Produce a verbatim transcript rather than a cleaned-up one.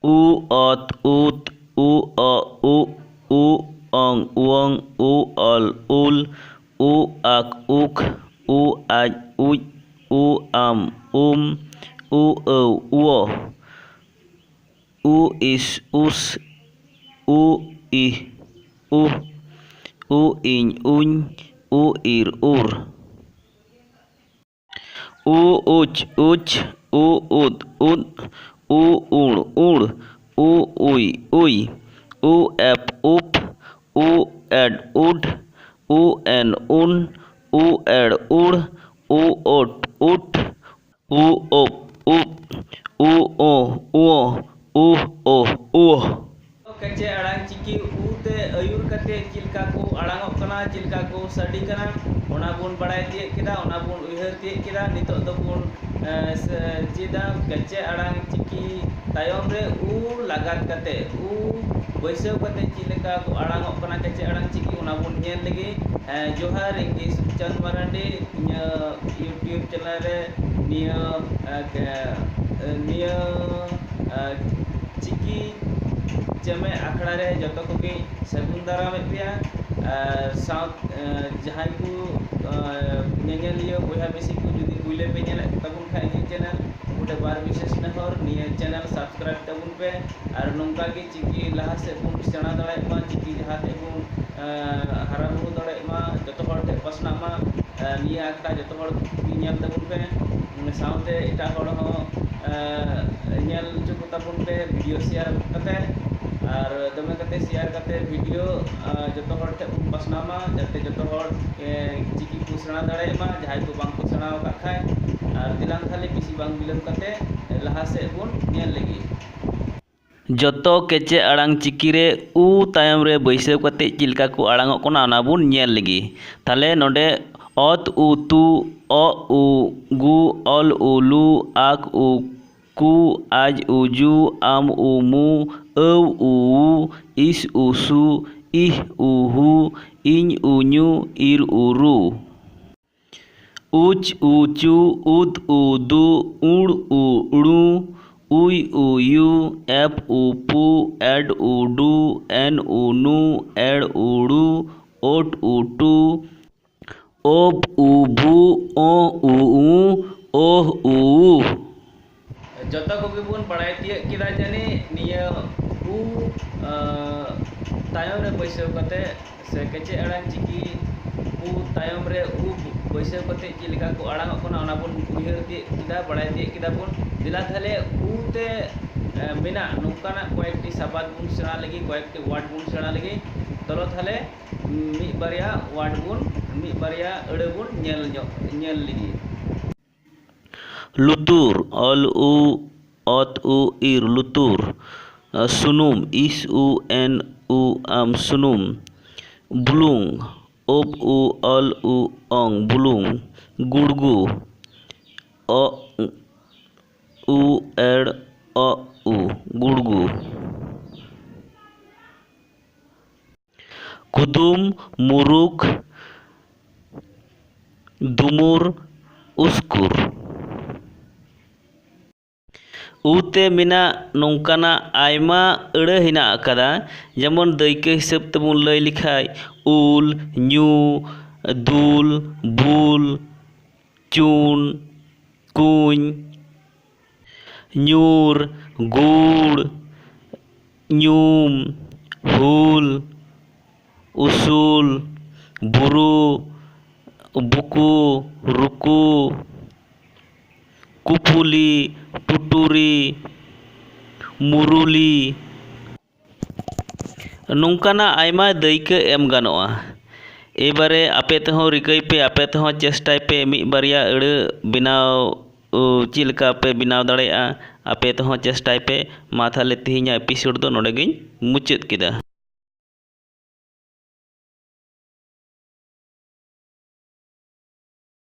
ᱩ ᱚᱛ ᱩᱛ, ᱩ ᱚ ᱩᱜ, ᱩ ᱚᱝ ᱩᱚᱝ, ᱩ ᱚᱞ ᱩᱞ, ᱩ ᱟᱠ ᱩᱠ, ᱩ ᱟᱡ ᱩᱡ, ᱩ ᱟᱢ ᱩᱢ, ᱩ ᱟᱹᱣ ᱩᱣᱚ, ᱩ ᱤᱥ ᱩᱥ, ᱩ ᱤᱦ ᱩᱦ, ᱩ ᱤᱧ ᱩᱧ, ᱩ ᱤᱨ ᱩᱨ᱾ ᱩ ᱩᱪ ᱩᱪ, ᱩ ᱩᱫ ᱩᱫ, ᱩ ᱩᱲ ᱩᱲ, ᱩ ᱩᱭ ᱩᱭ, ᱩ ᱮᱯ ᱩᱯ, ᱩ ᱮᱰ ᱩᱰ, ᱩ ᱮᱱ ᱩᱱ, ᱩ ᱮᱲ ᱩᱲ, ᱩ ᱳᱴ ᱩᱴ, ᱩ ᱳᱯ ᱩᱯ, ᱩ ᱳ ᱩᱳ, ᱩᱦ ᱳᱦ ᱩᱣᱳ᱾ ᱠᱮᱪᱮ ᱟᱲᱟᱝ ᱪᱤᱠᱤ ᱩ ᱛᱮ ᱟᱹᱭᱩᱨ ᱠᱟᱛᱮ ᱪᱮᱫ ᱞᱮᱠᱟ ᱠᱚ ᱟᱲᱟᱝᱚᱜ ᱠᱟᱱᱟ, ᱪᱮᱫ ᱞᱮᱠᱟ ᱠᱚ ᱥᱟᱰᱮ ᱠᱟᱱᱟ, ᱚᱱᱟ ᱵᱚᱱ ᱵᱟᱲᱟᱭ ᱛᱤᱭᱳᱜ ᱠᱮᱫᱟ, ᱚᱱᱟ ᱵᱚᱱ ᱩᱭᱦᱟᱹᱨ ᱛᱤᱭᱳᱜ ᱠᱮᱫᱟ᱾ ᱱᱤᱛᱚᱜ ᱫᱚᱵᱚᱱ, ᱮ, ᱥᱮ, ᱪᱮᱫᱟ ᱠᱮᱪᱮ ᱟᱲᱟᱝ ᱪᱤᱠᱤ ᱛᱟᱭᱚᱢ ᱨᱮ ᱩ ᱞᱟᱜᱟᱛ ᱠᱟᱛᱮ, ᱩ ᱵᱟᱹᱭᱥᱟᱹᱣ ᱠᱟᱛᱮ ᱪᱮᱫ ᱞᱮᱠᱟ ᱠᱚ ᱟᱲᱟᱝᱚᱜ ᱠᱟᱱᱟ ᱠᱮᱪᱮ ᱟᱲᱟᱝ ᱪᱤᱠᱤ, ᱚᱱᱟ ᱵᱚᱱ ᱧᱮᱞ ᱞᱮᱜᱮ᱾ ᱮ, ᱡᱚᱦᱟᱨ, ᱤᱧ ᱜᱮ ᱥᱩᱠᱪᱟᱸᱫᱽ ᱢᱟᱨᱟᱱᱰᱤ, ᱤᱧᱟᱹᱜ YouTube channel ᱨᱮ ᱱᱤᱭᱟᱹ, ᱮ, ᱠᱮ-, ᱮ, ᱱᱤᱭᱟᱹ, ᱮ, ᱪᱤᱠᱤ ᱪᱮᱢᱮᱫ ᱟᱠᱷᱲᱟ ᱨᱮ ᱡᱚᱛᱚ ᱠᱚᱜᱮ ᱥᱟᱹᱜᱩᱱ ᱫᱟᱨᱟᱢᱮᱫ ᱯᱮᱭᱟ᱾ ᱟᱨ ᱥᱟᱶ, ᱮ, ᱡᱟᱦᱟᱸᱭ ᱠᱚ, ᱮ, ᱧᱮᱧᱮᱞᱤᱭᱟᱹ ᱵᱚᱭᱦᱟ ᱢᱤᱥᱤ ᱠᱚ ᱡᱩᱫᱤ ᱯᱩᱭᱞᱟᱹ ᱯᱮ ᱧᱮᱞᱮᱫ ᱛᱟᱵᱚᱱ ᱠᱷᱟᱡ ᱱᱤᱭᱟᱹ channel, ᱩᱱᱠᱩ ᱴᱷᱮᱱ ᱵᱟᱨ ᱵᱤᱥᱮᱥ ᱱᱮᱦᱚᱨ, ᱱᱤᱭᱟᱹ channel subscribe ᱛᱟᱵᱚᱱ ᱯᱮ᱾ ᱟᱨ ᱱᱚᱝᱠᱟ ᱜᱮ ᱪᱤᱠᱤ ᱞᱟᱦᱟ ᱥᱮᱫ ᱵᱚᱱ ᱥᱮᱬᱟ ᱫᱟᱲᱮᱭᱟᱜ ᱢᱟ, ᱪᱤᱠᱤ ᱡᱟᱦᱟᱸ ᱛᱮ ᱵᱚᱱ, ᱮ, ᱦᱟᱨᱟ ᱵᱩᱨᱩ ᱫᱟᱲᱮᱭᱟᱜ ᱢᱟ, ᱡᱚᱛᱚ ᱦᱚᱲ ᱴᱷᱮᱱ ᱯᱟᱥᱱᱟᱜ ᱢᱟ᱾ ᱮ, ᱱᱤᱭᱟᱹ ᱟᱠᱷᱲᱟ ᱡᱚᱛᱚ ᱦᱚᱲ ᱧᱮᱞ ᱛᱟᱵᱚᱱ ᱯᱮ, ᱥᱟᱶᱛᱮ ᱮᱴᱟᱜ ᱦᱚᱲ ᱦᱚᱸ, ᱮ, ᱧᱮᱞ ᱦᱚᱪᱚ ᱠᱚ ᱛᱟᱵᱚᱱ ᱯᱮ video share ᱠᱟᱛᱮ᱾ ᱟᱨ ᱫᱚᱢᱮ ᱠᱟᱛᱮ share ᱠᱟᱛᱮ video, ᱮ, ᱡᱚᱛᱚ ᱦᱚᱲ ᱴᱷᱮᱱ ᱵᱚᱱ ᱯᱟᱥᱱᱟᱣ ᱢᱟ, ᱡᱟᱛᱮ ᱡᱚᱛᱚ ᱦᱚᱲ, ᱮ, ᱪᱤᱠᱤ ᱠᱚ ᱥᱮᱬᱟ ᱫᱟᱲᱮᱭᱟᱜ ᱢᱟ, ᱡᱟᱦᱟᱸᱭ ᱠᱚ ᱵᱟᱝ ᱠᱚ ᱥᱮᱬᱟ ᱟᱠᱟᱫ ᱠᱷᱟᱡ᱾ ᱟᱨ ᱫᱮᱞᱟᱝ ᱛᱟᱦᱞᱮ ᱵᱮᱥᱤ ᱵᱟᱝ ᱵᱤᱞᱚᱢ ᱠᱟᱛᱮ ᱞᱟᱦᱟ ᱥᱮᱫ ᱵᱚᱱ ᱧᱮᱞ ᱞᱮᱜᱮ᱾ ᱡᱚᱛᱚ ᱠᱮᱪᱮ ᱟᱲᱟᱝ ᱪᱤᱠᱤ ᱨᱮ ᱩ ᱛᱟᱭᱚᱢ ᱨᱮ ᱵᱟᱹᱭᱥᱟᱹᱣ ᱠᱟᱛᱮ ᱪᱮᱫ ᱞᱮᱠᱟ ᱠᱚ ᱟᱲᱟᱝᱚᱜ ᱠᱟᱱᱟ, ᱚᱱᱟ ᱵᱚᱱ ᱧᱮᱞ ᱞᱮᱜᱮ᱾ ᱛᱟᱦᱞᱮ ᱱᱚᱰᱮ ᱚᱛ, ᱩ, ᱛᱩ, ᱚ, ᱩ, ᱜᱩ, ᱚᱞ, ᱩ, ᱞᱩ, ᱟᱠ, ᱩ, ᱠᱩ, ᱟᱡ, ᱩ, ᱡᱩ, ᱟᱢ, ᱩ, ᱢᱩ, ᱟᱹᱣ, ᱩ, ᱩ, ᱤᱥ, ᱩ, ᱥᱩ, ᱤᱦ, ᱩ, ᱦᱩ, ᱤᱧ, ᱩ, ᱧᱩ, ᱤᱨ, ᱩ, ᱨᱩ᱾ ᱩᱪ, ᱩ, ᱪᱩ, ᱩᱫ, ᱩ, ᱫᱩ, ᱩᱲ, ᱩ, ᱩᱲᱩ, ᱩᱭ ᱩ ᱭᱩ, ᱮᱯ ᱩ ᱯᱩ, ᱮᱰ ᱩ ᱰᱩ, ᱮᱱ ᱩ ᱱᱩ, ᱮᱲ ᱩ ᱲᱩ, ᱳᱴ ᱩ ᱴᱩ, ᱳᱵ ᱩ ᱵᱩ, ᱳ ᱩ ᱩ, ᱳᱦ ᱩ ᱩ᱾ ᱡᱚᱛᱚ ᱠᱚᱜᱮ ᱵᱚᱱ ᱵᱟᱲᱟᱭ ᱛᱤᱭᱟᱹᱜ ᱠᱮᱫᱟ ᱡᱟᱹᱱᱤᱡ ᱱᱤᱭᱟᱹ ᱩ, ᱟᱸ, ᱛᱟᱭᱚᱢ ᱨᱮ ᱵᱟᱹᱭᱥᱟᱹᱣ ᱠᱟᱛᱮ ᱥᱮ ᱠᱮᱪᱮᱫ ᱟᱲᱟᱝ ᱪᱤᱠᱤ ᱩ ᱛᱟᱭᱚᱢ ᱨᱮ ᱩ ᱵᱟᱹᱭᱥᱟᱹᱣ ᱠᱟᱛᱮ ᱪᱮᱫ ᱞᱮᱠᱟ ᱠᱚ ᱟᱲᱟᱝ ᱚᱜ ᱠᱟᱱᱟ, ᱚᱱᱟ ᱵᱚᱱ ᱩᱭᱦᱟᱹᱨ ᱛᱤᱭᱟᱹᱜ ᱠᱮᱫᱟ, ᱵᱟᱲᱟᱭ ᱛᱤᱭᱟᱹᱜ ᱠᱮᱫᱟ ᱵᱚᱱ᱾ ᱫᱮᱞᱟ ᱛᱟᱦᱞᱮ ᱩ ᱛᱮ, ᱮ, ᱢᱮᱱᱟᱜ ᱱᱚᱝᱠᱟᱱᱟᱜ ᱠᱚᱭᱮᱠᱴᱤ ᱥᱟᱵᱟᱫ ᱵᱚᱱ ᱥᱮᱬᱟ ᱞᱮᱜᱮ, ᱠᱚᱭᱮᱠᱴᱤ ᱣᱟᱨᱰ ᱵᱚᱱ ᱥᱮᱬᱟ ᱞᱮᱜᱮ᱾ ᱪᱚᱞᱚ ᱛᱟᱦᱞᱮ ᱢᱤᱫ ᱵᱟᱨᱭᱟ ᱣᱟᱨᱰ ᱵᱚᱱ, ᱢᱤᱫ ᱵᱟᱨᱭᱟ ᱟᱹᱲᱟᱹ ᱵᱚᱱ ᱧᱮᱞ ᱧᱚᱜ, ᱧᱮᱞ ᱞᱮᱜᱮ᱾ ᱞᱩᱛᱩᱨ, ᱚᱞ ᱩ, ᱚᱛ ᱩ, ᱤᱨ, ᱞᱩᱛᱩᱨ᱾ ᱥᱩᱱᱩᱢ, ᱤᱥ ᱩ, ᱮᱱ ᱩ, ᱟᱢ, ᱥᱩᱱᱩᱢ᱾ ᱵᱩᱞᱩᱝ, ᱳᱵ ᱩ, ᱚᱞ ᱩ, ᱚᱝ, ᱵᱩᱞᱩᱝ᱾ ᱜᱩᱲᱜᱩ, ᱚ, ᱩ, ᱮᱲ, ᱚ, ᱩ, ᱜᱩᱲᱜᱩ᱾ ᱠᱩᱫᱩᱢ, ᱢᱩᱨᱩᱠ, ᱫᱩᱢᱩᱨ, ᱩᱥᱠᱩᱨ᱾ ᱩ ᱛᱮ ᱢᱮᱱᱟᱜ ᱱᱚᱝᱠᱟᱱᱟᱜ ᱟᱭᱢᱟ ᱟᱹᱲᱟᱹ ᱦᱮᱱᱟᱜ ᱟᱠᱟᱫᱟ, ᱡᱮᱢᱚᱱ ᱫᱟᱹᱭᱠᱟᱹ ᱦᱤᱥᱟᱹᱵ ᱛᱮᱵᱚᱱ ᱞᱟᱹᱭ ᱞᱮᱠᱷᱟᱡ ᱩᱞ, ᱧᱩ, ᱫᱩᱞ, ᱵᱩᱞ, ᱪᱩᱱ, ᱠᱩᱧ, ᱧᱩᱨ, ᱜᱩᱲ, ᱧᱩᱢ, ᱦᱩᱞ, ᱩᱥᱩᱞ, ᱵᱩᱨᱩ, ᱵᱩᱠᱩ, ᱨᱩᱠᱩ, ᱠᱩᱯᱩᱞᱤ, ᱯᱩᱴᱩᱨᱤ, ᱢᱩᱨᱩᱞᱤ᱾ ᱱᱚᱝᱠᱟᱱᱟᱜ ᱟᱭᱢᱟ ᱫᱟᱹᱭᱠᱟᱹ ᱮᱢ ᱜᱟᱱᱚᱜᱼᱟ᱾ ᱮᱵᱟᱨᱮ ᱟᱯᱮ ᱛᱮᱦᱚᱸ ᱨᱤᱠᱟᱹᱭ ᱯᱮ, ᱟᱯᱮ ᱛᱮᱦᱚᱸ ᱪᱮᱥᱴᱟᱭ ᱯᱮ, ᱢᱤᱫ ᱵᱟᱨᱭᱟ ᱟᱹᱲᱟᱹ ᱵᱮᱱᱟᱣ, ᱩ, ᱪᱮᱫ ᱞᱮᱠᱟ ᱯᱮ ᱵᱮᱱᱟᱣ ᱫᱟᱲᱮᱭᱟᱜᱼᱟ, ᱟᱯᱮ ᱛᱮᱦᱚᱸ ᱪᱮᱥᱴᱟᱭ ᱯᱮ᱾ ᱢᱟ ᱛᱟᱦᱞᱮ ᱛᱮᱦᱮᱧᱟᱜ episode ᱫᱚ ᱱᱚᱰᱮ ᱜᱤᱧ ᱢᱩᱪᱟᱹᱫ ᱠᱮᱫᱟ᱾